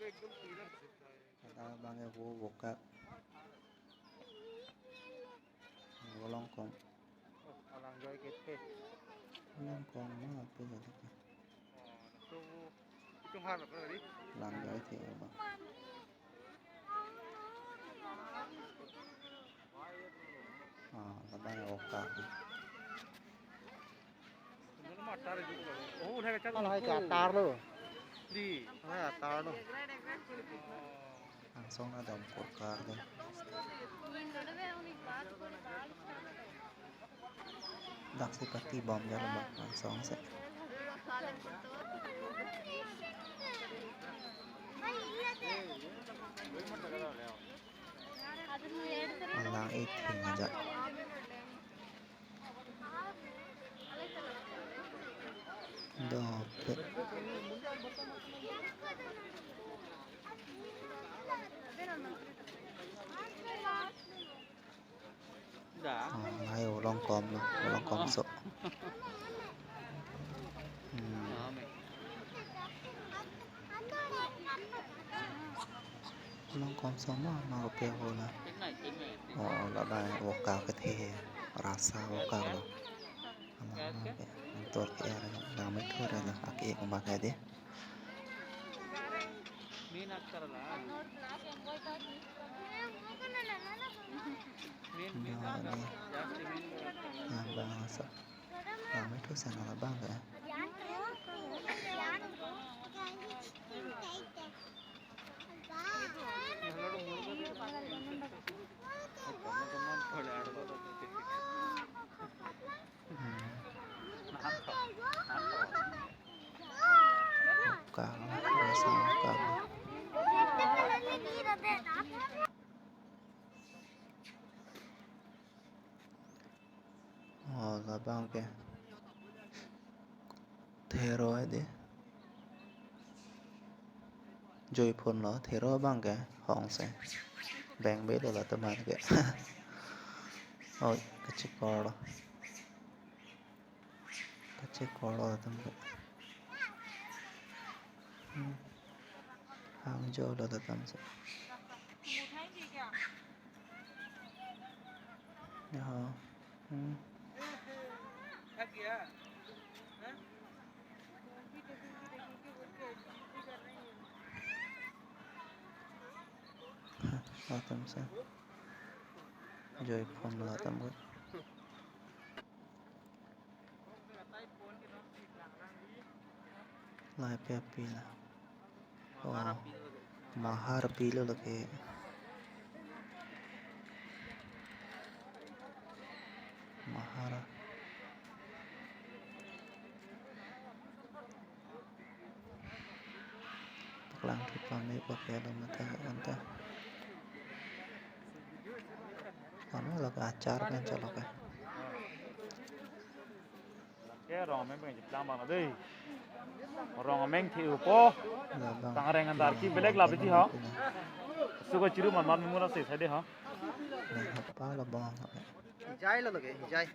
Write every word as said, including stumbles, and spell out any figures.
Hala abang ke vo vokak. Vo longkom. Oh, alang joi kethe. Longkom ma ape jadi ke. Oh, to itum har apa tadi? Lang joi the abang. Ah, labang vokak. Oh, hai ka tar lo. Di. Hai tar lo. Angsong adom vokak de. Daksi pati bom jalo bang angsong se. Alang ik thing aja. Dope. Da. Oh, ayo longkom lo, longkom so. Hmm. Longkom so ma, ma kopi ho la. Oh, labang vokak kethe, rasa vokak lo. Alang ke, antur ke er, lang me thur er, aki ek mat hai de. Main actor la. Main, main. Abang sa. Lang me thur sana labang ke. Hmm. Vokak, rasa vokak. Oh, labang ke. Thero hai de. Joiphun lo, thero abang ke, hong se. Bang be lo latum an ke. Oh, kachekor lo. Kachekor lo latum ke. Hmm. Hang jo lo latum se. Ya. Hmm. Latum se. Joiphun latum ke. Lahai pi api la. Oh, Mahar api lo lake. Mahar. Paklang thu pame pakai lo mata anta. Ano lo ke achar kan chalo ke. Ke rong ameng peng jeplang bang dei. Rong ameng thi upo. Labang. Tangreng antar ki belek labi thi ha. Suka chiru man man mura se sai de ha. Neng hapa labang. Hijai lo lake, hijai.